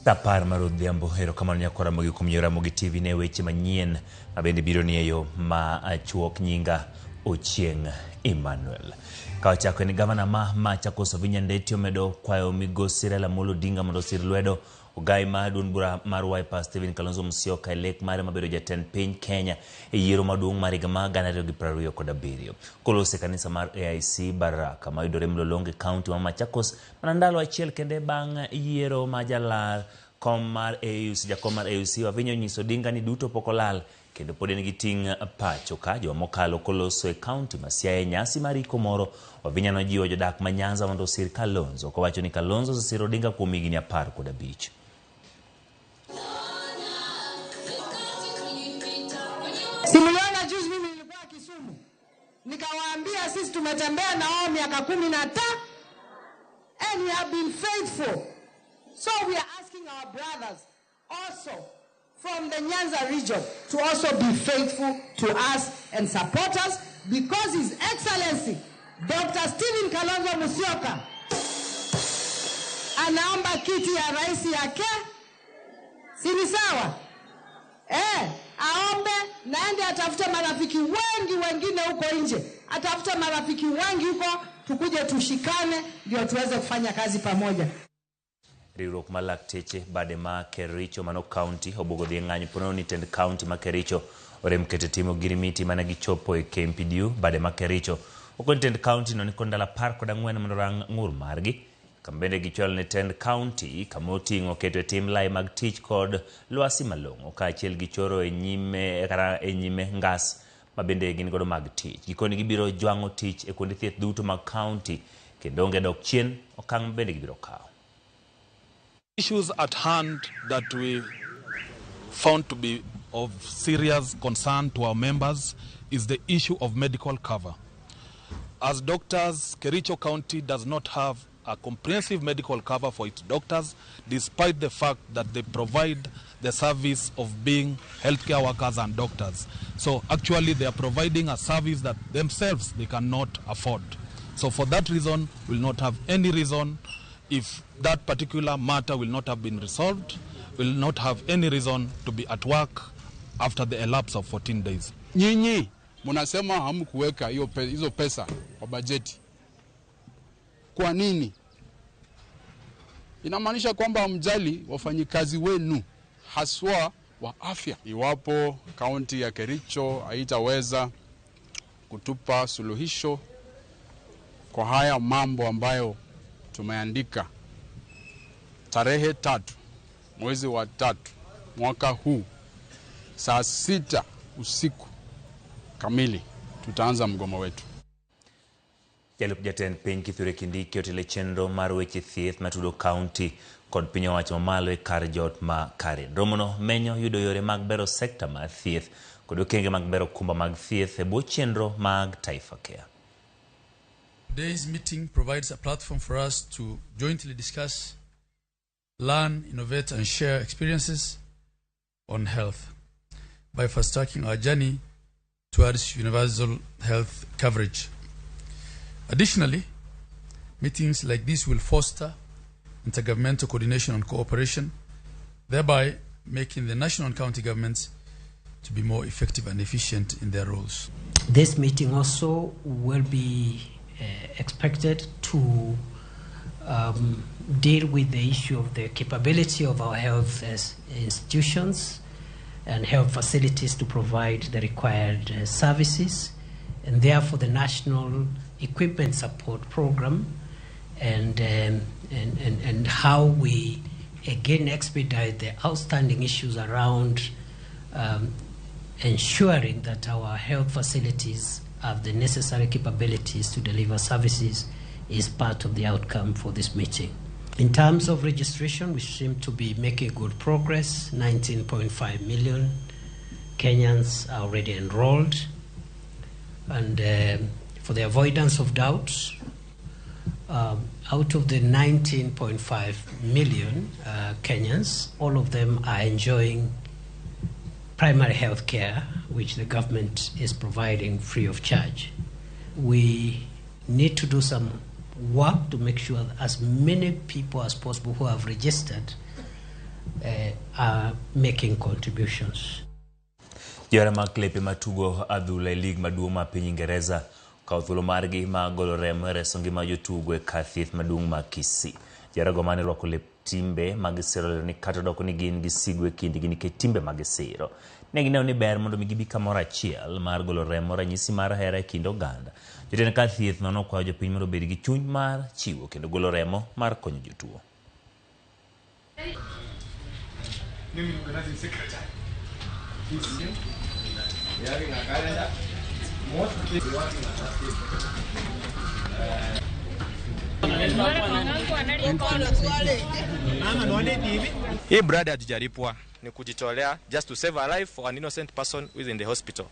Sa 10 mar odhiambo. Erokamano nyakwara Ramogi kuom yiero Ramogi TV ne weche manyien mabende biro ni e yo ma chuok. Nyinga Ochieng' Emmanuel. Ka wachako en gavana ma Machakos Wavinya Ndeti omedo kwayo migosi Raila Amolo Odinga mondo osir lwedo ogai mar duond bura mar Wiper Stephen Kalonzo Musyoka e lek mare mabedo jatend piny Kenya e yiero maduong' mar higa mar 2027. Koloso e kanisa mar AIC Baraka mayudore Mlolongo e kaunti ma Machakos mana ndalo achiel kende bang' yiero ma jalar kom mar AUC, jakom mar AUC Wavinya onyiso Odinga ni duto pok olal kendo pod en gi ting' pacho ka. Juma mokalo koloso e kaunti ma Siaya e nyasi mar iko moro, Wavinya nojiwo jodak ma Nyanza mondo osir Kalonzo kowacho ni Kalonzo osesiro Odinga kuom higni 15. Si mliona juzi mimi nilikuwa Kisumu, nikawaambia sisi tumetembea na wao miaka 15 and we have been faithful. So we are asking our brothers also from the Nyanza region to also be faithful to us and support us because His Excellency Dr. Stephen Kalonzo Musyoka anaomba kiti ya rais yake, si ni sawa? Aombe naende atafute marafiki wengi wengine huko nje, atafute marafiki wengi huko, tukuje tushikane ndio tuweze kufanya kazi pamoja. Riwruok mar lakteche bade ma Kericho mano kaunti obuogo dhi e ng'anyo ponono ni tend kaunti ma Kericho orem keto timo ogirimiti mane gichopo e KMPDU bade ma Kericho. Okoni tend kaunti no nikod ndalo 14 mondo orang ng'ur margi. Kama bende gichwalo ne tend kaunti kama oting'o keto e tim lai mag tich kod lwasi malong'o kaachiel gi choro e nyime kata e nyime ngas ma bende gin godo mag tich. Gikoni gibiro jwang'o tich e kuonde thieth duto mag kaunti kendo onge dok chien okang' bende gibiro kawo. Issues at hand that we found to be of serious concern to our members is the issue of medical cover. As doctors, Kericho County does not have a comprehensive medical cover for its doctors, despite the fact that they provide the service of being healthcare workers and doctors. So actually they are providing a service that themselves they cannot afford. So for that reason, we'll not have any reason, if that particular matter will not have been resolved, will not have any reason to be at work after the elapse of 14 days. Nyinyi mnasema hamkuweka hizo pesa kwa bajeti. Kwa nini? Inamaanisha kwamba hamjali wafanyikazi wenu haswa wa afya. Iwapo kaunti ya Kericho haitaweza kutupa suluhisho kwa haya mambo ambayo tumeandika, tarehe 3 mwezi wa 3 mwaka huu saa 6 usiku kamili tutaanza mgomo wetu. Jalup jatend piny Kithure Kindiki otelo e chenro mar weche thieth matudo kaunti kod piny owacho mamalo e kar jot ma Karen. Romono menyo yudo yore mag bero sekta mar thieth kod okenge mag bero okumba mag thieth e bwo chenro mag Taifa Care. Today's meeting provides a platform for us to jointly discuss, learn, innovate, and share experiences on health by fast-tracking our journey towards universal health coverage. Additionally, meetings like this will foster intergovernmental coordination and cooperation, thereby making the national and county governments to be more effective and efficient in their roles. This meeting also will be expected to deal with the issue of the capability of our health institutions and health facilities to provide the required services, and therefore the National Equipment Support Program and how we again expedite the outstanding issues around ensuring that our health facilities have the necessary capabilities to deliver services is part of the outcome for this meeting. In terms of registration, we seem to be making good progress. 19.5 million Kenyans are already enrolled. And for the avoidance of doubts, out of the 19.5 million Kenyans, all of them are enjoying primary health care, which the government is providing free of charge. We need to do some work to make sure that as many people as possible who have registered are making contributions. Johera mag klepe matugo adhula e lig maduong' ma piny Ingereza okawo thuolo margi mar golo remo e reso ngima jotugo e kar thieth maduong' ma Kisii. Joherago mane orwako lep timbe mag siro lero ni kata odoko ni gin gi sigu e kindgi nikech timbe mag siro. Ne gineno ni ber mondo mi gibi kamoro achiel mar golo remo ranyisi mar hera e kind oganda. Jotend kar thieth no nokwayo jopiny mondo obed gi chuny mar chiwo kendo golo remo mar konyo jotuo. Hii brada hatujalipwa, ni kujitolea just to save a life for an innocent person who is in the hospital.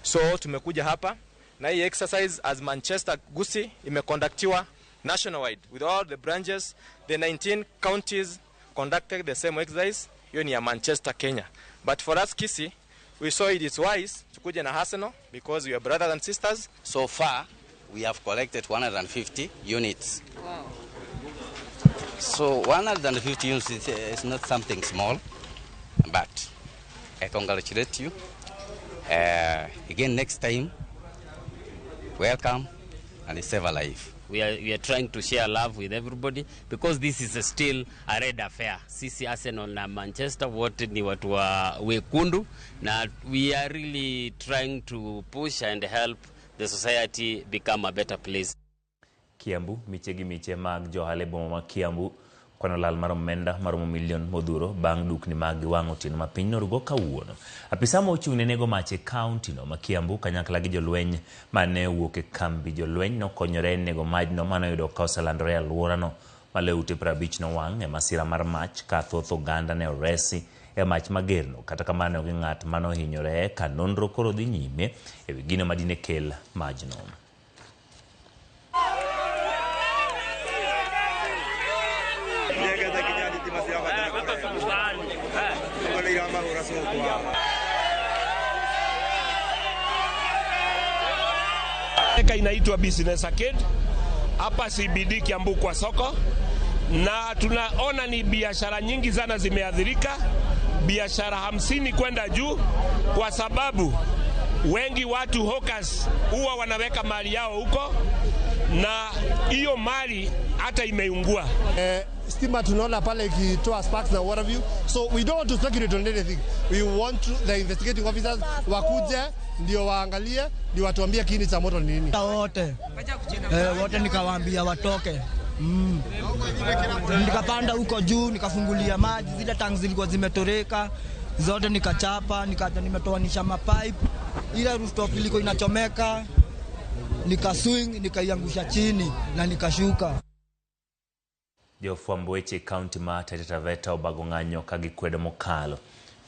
So tumekuja hapa na hii exercise as Manchester Gusii imeconductiwa nationwide with all the branches, the 19 counties conducted the same exercise. Hiyo ni ya Manchester, Kenya. But for us Kisii, we saw it is wise tukuje na Arsenal because we are brothers and sisters. So far we have collected 150 units. Wow. So 150 units is not something small, but I congratulate you. Again, next time, welcome and save a life. We are trying to share love with everybody because this is still a red affair. Sisi Arsenal na Manchester wote ni watu wa wekundu, na we are really trying to push and help the society become a better place. Kiambu, miche gi miche mag johala e boma ma Kiambu kwano lal mar omenda maromo milion modhuro bang' dukni mag wang' otieno ma piny norugo kawuono. Apisa ma ochung' ne nego mach e kaunti no ma Kiambu kanyakla gi jolweny mane owuok e kambi jolweny nokonyore e nego majno manoyudo ka oselandore e alworano. Maloyo ute 50 nowang' e masira mar mach ka thoth oganda ne oresi e mach magerno. Kata kamano onge ng'at manohinyore ka nonro koro dhi nyime e wi gino madine kel majno. Inaitwa Business Arcade hapa CBD Kiambu kwa soko, na tunaona ni biashara nyingi sana zimeathirika, biashara 50 kwenda juu, kwa sababu wengi watu hawkers huwa wanaweka mali yao huko na hiyo mali hata imeungua. Stima tunaona pale ikitoa sparks na what have you. So we don't want to speculate on anything. We want the investigating officers wakuje ndio waangalie, ndio watuambie kiini cha moto ni nini. Wote wote nikawaambia watoke. Nikapanda huko juu nikafungulia maji, zile tanks zilikuwa zimetoreka zote nikachapa, nikaja nimetoanisha mapipe. Ile rooftop ilikuwa inachomeka, nikaswing nikaiangusha chini na nikashuka. Jofwamb weche kaunti ma Taita Taveta obago ng'anyo ka gikwedo mokalo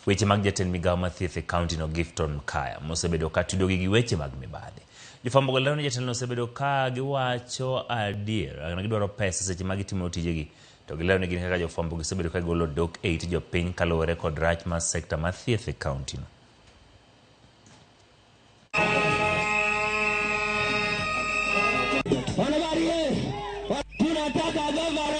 weche mag jatend migawo mar thieth e kaunti no Gifton Mkaya mosebedo ka tudogi gi weche mag mibadhi. Jofwambo go lero ni jatelo osebedo ka giwacho adier na gidwaro pesa seche ma gitimo tijegi, to gilero ni gin kaka jofwambo gisebedo ka gigolo dhok e it jopiny kaluwore kod rach mar sekta mar thieth e kaunti no. Tunataka gavana.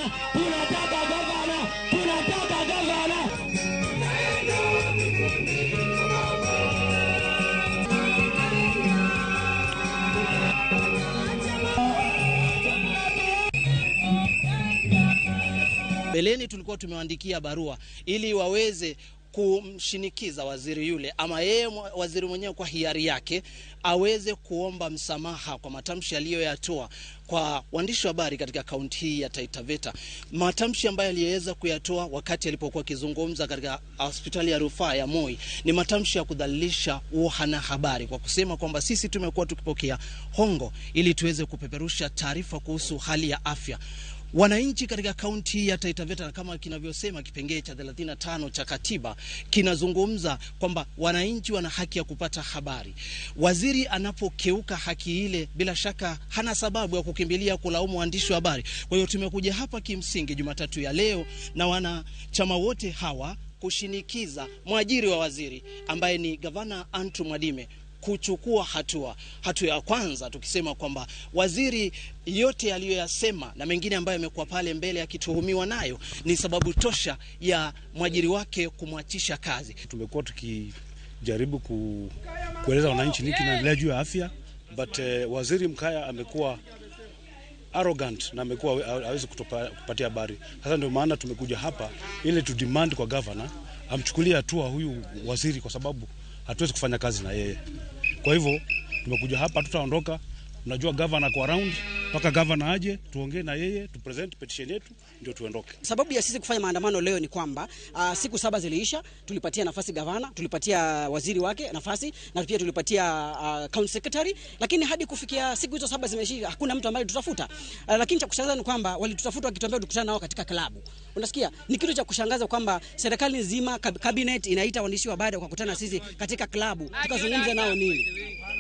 Mbeleni tulikuwa tumewaandikia barua ili waweze kumshinikiza waziri yule ama yeye waziri mwenyewe kwa hiari yake aweze kuomba msamaha kwa matamshi aliyoyatoa kwa waandishi wa habari katika kaunti hii ya Taita Taveta. Matamshi ambayo aliyeweza kuyatoa wakati alipokuwa akizungumza katika hospitali ya rufaa ya Moi ni matamshi ya kudhalilisha wanahabari kwa kusema kwamba sisi tumekuwa tukipokea hongo ili tuweze kupeperusha taarifa kuhusu hali ya afya. Wananchi katika kaunti ya Taita Taveta, kama kinavyosema kipengee cha 35 cha katiba, kinazungumza kwamba wananchi wana haki ya kupata habari. Waziri anapokeuka haki ile, bila shaka hana sababu ya kukimbilia kulaumu waandishi wa habari. Kwa hiyo tumekuja hapa kimsingi Jumatatu ya leo na wanachama wote hawa kushinikiza mwajiri wa waziri ambaye ni Gavana Andrew Mwadime kuchukua hatua. Hatua ya kwanza tukisema kwamba waziri yote aliyoyasema na mengine ambayo yamekuwa pale mbele akituhumiwa nayo ni sababu tosha ya mwajiri wake kumwachisha kazi. Tumekuwa tukijaribu kueleza wananchi nini kinaendelea juu ya afya, but waziri Mkaya amekuwa arrogant na amekuwa hawezi kutupatia habari. Sasa ndio maana tumekuja hapa ili tu demand kwa governor amchukulie hatua huyu waziri, kwa sababu hatuwezi kufanya kazi na yeye. Kwa hivyo tumekuja hapa, tutaondoka. Unajua governor kwa round mpaka governor aje tuongee na yeye, tu present petition yetu ndio tuondoke. Sababu ya sisi kufanya maandamano leo ni kwamba siku 7 ziliisha, tulipatia nafasi gavana, tulipatia waziri wake nafasi na pia tulipatia county secretary, lakini hadi kufikia siku hizo 7 zimeisha hakuna mtu ambaye tutafuta. Lakini cha kushangaza ni kwamba walitutafuta wakituambia tukutane nao katika klabu. Unasikia? Ni kitu cha kushangaza kwamba serikali nzima cabinet inaita waandishi wa habari kwa kukutana sisi katika klabu, tukazungumza nao nini?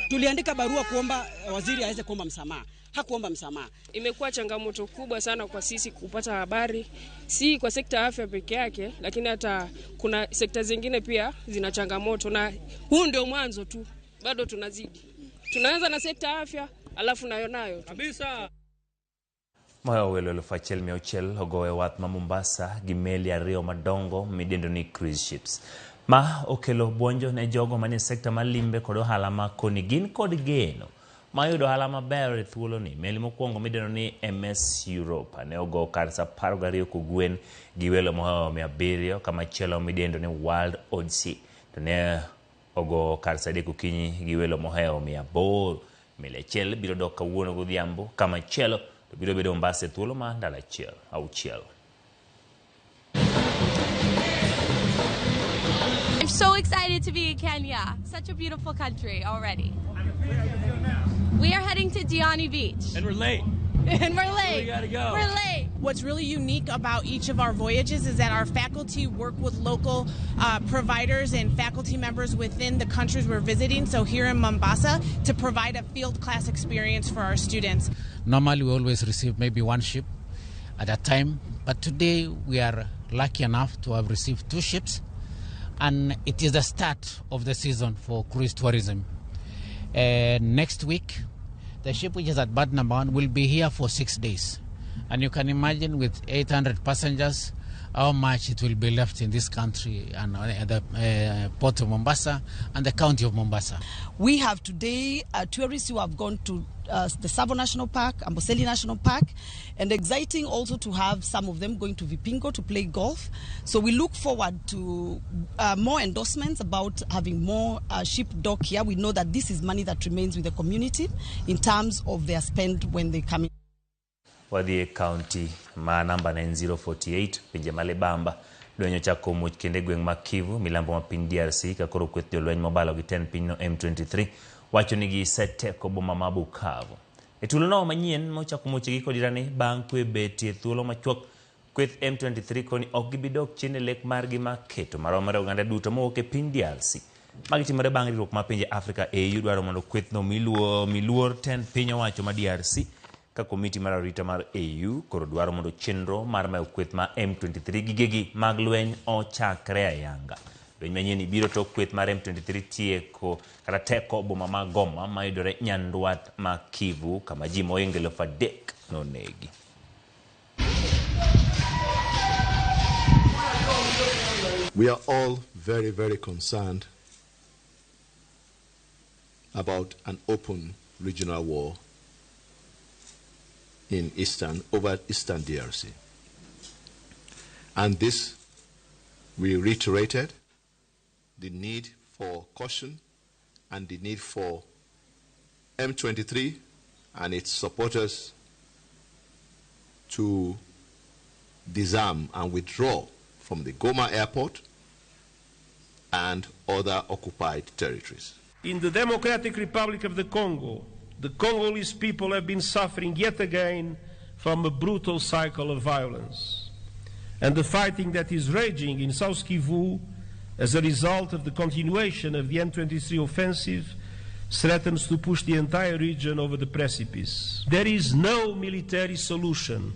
Tuliandika barua kuomba waziri aweze kuomba msamaha. Hakuomba msamaha. Imekuwa changamoto kubwa sana kwa sisi kupata habari, si kwa sekta ya afya peke yake, lakini hata kuna sekta zingine pia zina changamoto, na huu ndio mwanzo tu, bado tunazidi. Tunaanza na sekta ya afya, alafu nayo kabisa. Moyo welo 1600 ogowe wath ma Mombasa gi meli 2 madongo midendo ni cruise ships. Ma okelo buonjo ne jogo manie sekta mar limbe kod ohala ma koni gin kod geno mayudo ohala maber e thuoloni. Meli mokwongo midendo ni MS Europa ne ogo kar saa 12 kogwen gi welo mohewo 700, kamachielo midendo ni World Odyssey to ne ogo kar saa 3 okinyi gi welo mohewo 800. Meli achiel biro dok kawuono godhiambo, kamachielo to biro bedo Mombasa e thuolo ma ndalo 6. I'm so excited to be in Kenya. Such a beautiful country already. We are heading to Diani Beach. And we're late. And we're late. We gotta go. We're late. What's really unique about each of our voyages is that our faculty work with local providers and faculty members within the countries we're visiting, so here in Mombasa, to provide a field class experience for our students. Normally we always receive maybe one ship at a time, but today we are lucky enough to have received 2 ships, and it is the start of the season for cruise tourism. Next week, the ship which is at berth number 1 will be here for 6 days. And you can imagine with 800 passengers how much it will be left in this country and the port of Mombasa and the county of Mombasa. We have today tourists who have gone to the Tsavo National Park, Amboseli National Park, and exciting also to have some of them going to Vipingo to play golf. So we look forward to more endorsements about having more ship dock here. We know that this is money that remains with the community in terms of their spend when they come in. Wadhi e county ma namba 9048 pinje Malebamba lweny ochako muoch kendo e gweng' ma Kivu milambo ma piny DRC ka koro kweth jolweny mobalo gi tend pinyno M23 wacho ni giseteko boma ma Bukavu. E tulono manyien mochako muoch gi kodirani bang' kwe betie thuolo machuok, kweth M23 koni ok gibi dok chien e lek margi ma keto maromre oganda duto mowuok e piny DRC. Magi timore bang' riwruok ma pinje Afrika AU dwaro mondo kwethno miluor tend piny owacho ma DRC ka komiti mar arita mar AU koro dwaro mondo chenro mar mayo kweth ma M23 gigegi mag lweny ochakre ayanga. Lweny manyien biro tok kweth mar M23 tieko kata teko boma ma Goma mayudore nyandwat ma Kivu kama ji mohingo 3,000 nonegi. We are all very, very concerned about an open regional war in over Eastern DRC. And this, we reiterated the need for caution and the need for M23 and its supporters to disarm and withdraw from the Goma airport and other occupied territories. In the Democratic Republic of the Congo, the Congolese people have been suffering yet again from a brutal cycle of violence. And the fighting that is raging in South Kivu as a result of the continuation of the M23 offensive threatens to push the entire region over the precipice. There is no military solution.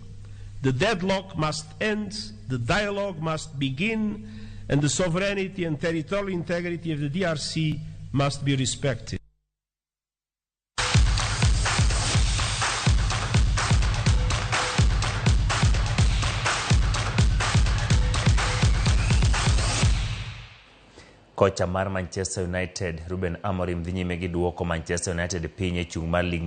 The deadlock must end, the dialogue must begin, and the sovereignty and territorial integrity of the DRC must be respected. Kocha mar Manchester United Ruben Amorim dhi nyime gi duoko Manchester United piny e chung' mar lig.